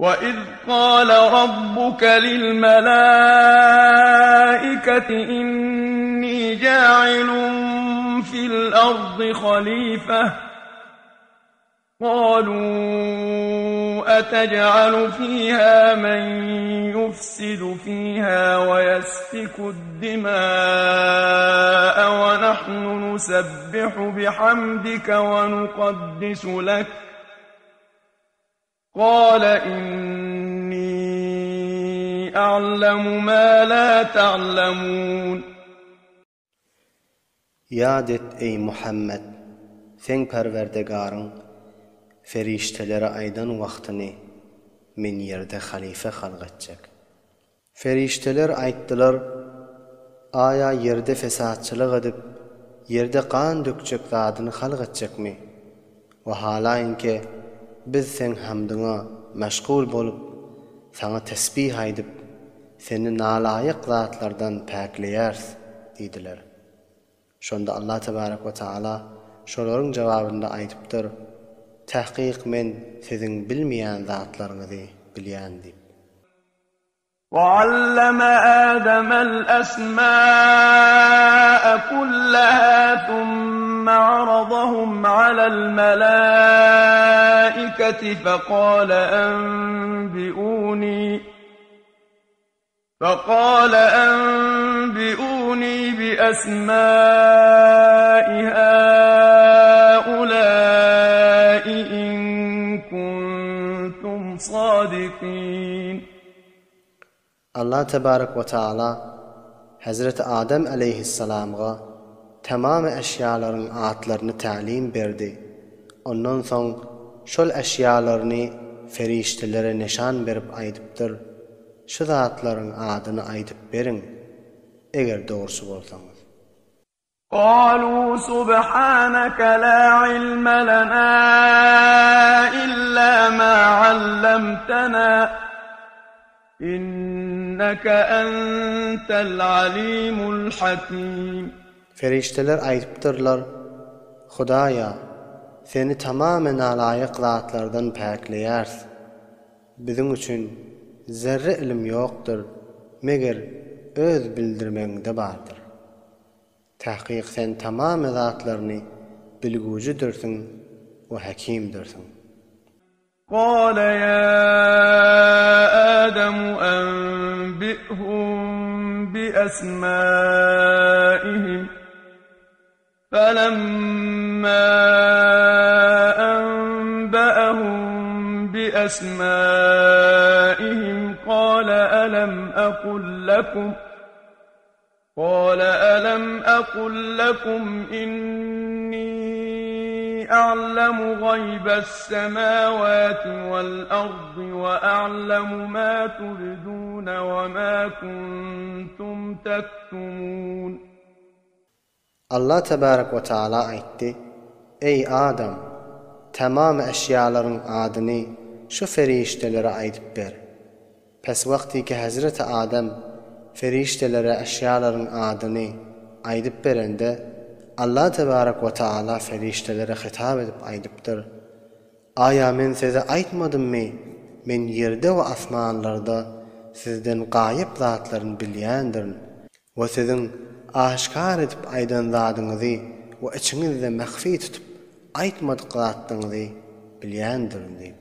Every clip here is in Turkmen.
Wa-iz gala rabbuka lil-melâiketi innî jâ'ilun fil-ardi halîfeh. Galû etec'alu fîhâ men yufsidu fîhâ ve yesfikud-dimâ'e ve nahnu nusebbihu bihamdike ve nukaddisu lek. Gâle innî a'lemu mâ lâ ta'lemûn. Ýat et, eý, Muhammet, seň Perwerdigaryň perişdelere aýdan wagtyny, Men ýerde halyfa halk etjek. Perişdeler aýtdylar, Aýa ýerde fesatçylyk edip, ýerde gan dökjek zadyny halk etjekmi? Wahalaýynke, biz seň hamdyňa meşgul bolup, saňa tesbih aýdyp, seni nalaýyk zatlardan päkleýäris diýdiler. Şonda Allah tebarek we taala şolaryň jogabynda aýdypdyr, Tahkyk men siziň bilmeýän zatlaryňyzy bilýän diýip. وَعَلَّمَ آدَمَ الْأَسْمَاءَ كُلَّهَا ثُمَّ عَرَضَهُمْ عَلَى الْمَلَائِكَةِ فَقَالَ أَنبِئُونِي فَقَالَ أَنبِئُونِي بِأَسْمَاءِ هَٰؤُلَاءِ إِن كُنتُمْ صَادِقِينَ. Allah tebarek we taala Hezreti Adem aleýhissalamga tamamy eşýalaryň atlaryny tälim berdi. Ondan soň şol eşýalaryny ferişdelere neşan berip aýdypdyr, Şu zatlaryň adyny aýdyp beriň, eger dogruçy bolsaňyz. Galu subhaneke la ilme lena illa ma allamtena inneke entel alimul hakim. Perişdeler aýdypdyrlar, Hudaýa, Seni tamamy nalaýyk zatlardan päkleýäris. Biziň üçin zerre ilim ýokdur, meger Öz bildirmegiňde bardyr. Tahkyk Sen tamamy zatlaryny bilgüjidirsiň we Hekimdirsiň. Gala ýa Adamu enbi'hum bi esmaihim. Felemma enbe'ehum bi esmaihim gale elem ekul lekum Gale elem ekul lekum inni a'lemu gaybes semavati vel ardi ve a'lemu ma tubdune ve ma kuntum tektumun. Allah tebarek we taala aýtdy, Eý, Adam! Tamam eşýalaryň adyny şu ferişdelere aýdyp ber. Pes wagtyky hezreti Adam ferişdelere eşýalaryň adyny aýdyp berende, Allah tebarek we taala ferişdelere hitap edip aýdypdyr, Aýa men size aýtmadymmy, men ýerde we asmanlarda sizden gaýyp zatlaryny bilýändirin we siziň aşgär edip aýdan zadyňyzy we içiňizde mahfi tutup aýtmadyk zatlaryňyzy bilýändirin diýip.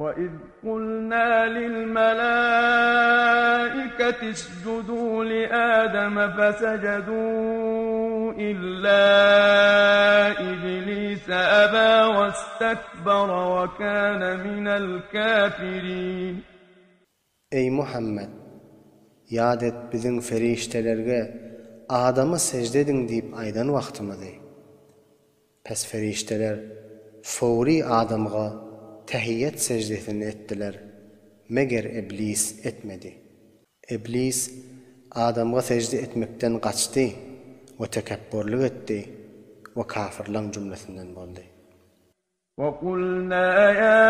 وَإِذْ قُلْنَا لِلْمَلَائِكَةِ اسْجُدُوا لِآدَمَ فَسَجَدُوا إِلَّا إِبْلِيسَ أَبَى وَاسْتَكْبَرَ وَكَانَ مِنَ الْكَافِرِينَ. Eý, Muhammet! Ýat et biziň ferişdelerge Adama sežde ediň diýip aýdan wagtymyzy. Pes ferişdeler fowry Adamga tehiýet seždesini etdiler, meger Iblis etmedi. Iblis Adamga sežde etmekden gaçdy we tekepburlyk etdi we kafyrlaň jümlesinden boldy. وَقُلْنَا يَا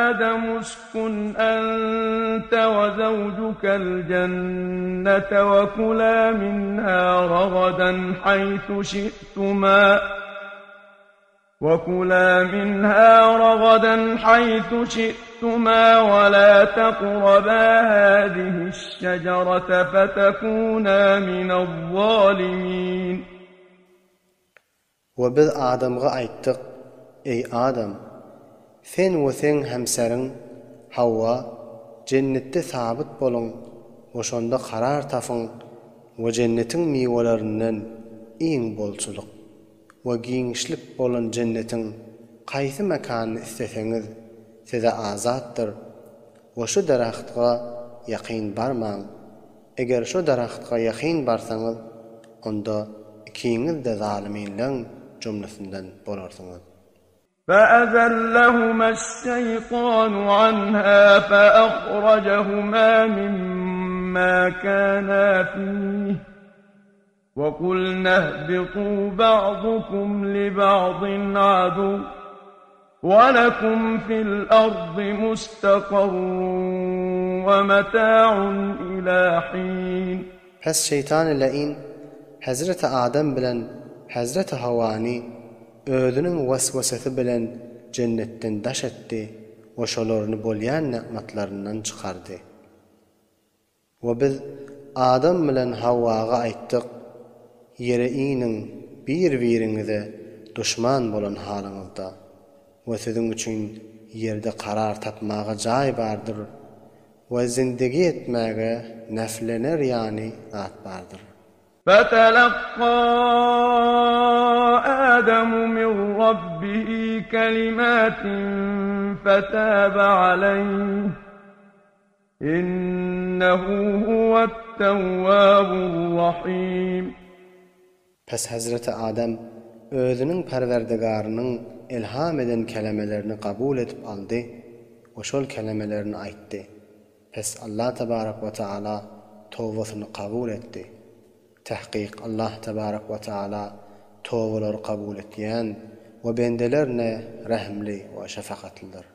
آدَمُ اسْكُنْ أَنْتَ وَزَوْجُكَ الْجَنَّةَ وَكُلَا مِنْهَا رَغَدًا حَيْثُ شِئْتُمَا. وكلا منها رغدا حيث شئتما ولا تقربا هذه الشجرة فتكونا من الظالمين. We biz Adamga aýtdyk, Eý, Adam! Sen we seň hemseriň, Hawa, jennetde sabyt boluň we şonda karar tapyň we jennetiň miwelerinden iýiň bolçulyk we giňişlik bolan jennetiň kaýsy mekanyny isleseňiz size azatdyr we şu darahtga ýakyn barmaň, eger şu darahtga ýakyn barsaňyz, onda ikiňiz-de zalymynlaň jumlasyndan bolarsyňyz. فأزلهما الشيطان عنها فأخرجهما مما كانا فيه وقلنا اهبطوا بعضكم لبعض عدو ولكم في الأرض مستقر ومتاع إلى حين. Pes şeýtany läin Hezreti Adam bilen Hezreti Hawany özüniň waswasasy bilen jennetden daş etdi we şolaryny bolýan nygmatlaryndan çykardy. We biz Adam bilen Hawwaga aýtdyk, Ýere iniň bir-biriňize duşman bolan halyňyzda we siziň üçin ýerde karar tapmaga jaý bardyr we zindegi etmäge neflener ýany zat bardyr. Fetelekka Ademu min Rabbihi kelimatin fetâbe aleyh. Innehu huwe't-tewwâbur-rahîm. Pes hezreti Adem özüniň Perwerdigarynyň elham eden kelemelerini kabul edip aldy we şol kelemelerini aýtdy. Pes Allah tebarek we teala tobasyny kabul etdi. Tahkyk Allah tebarek we teala tobalary kabul etýän we bendelerine rehimli we şefakatlydyr.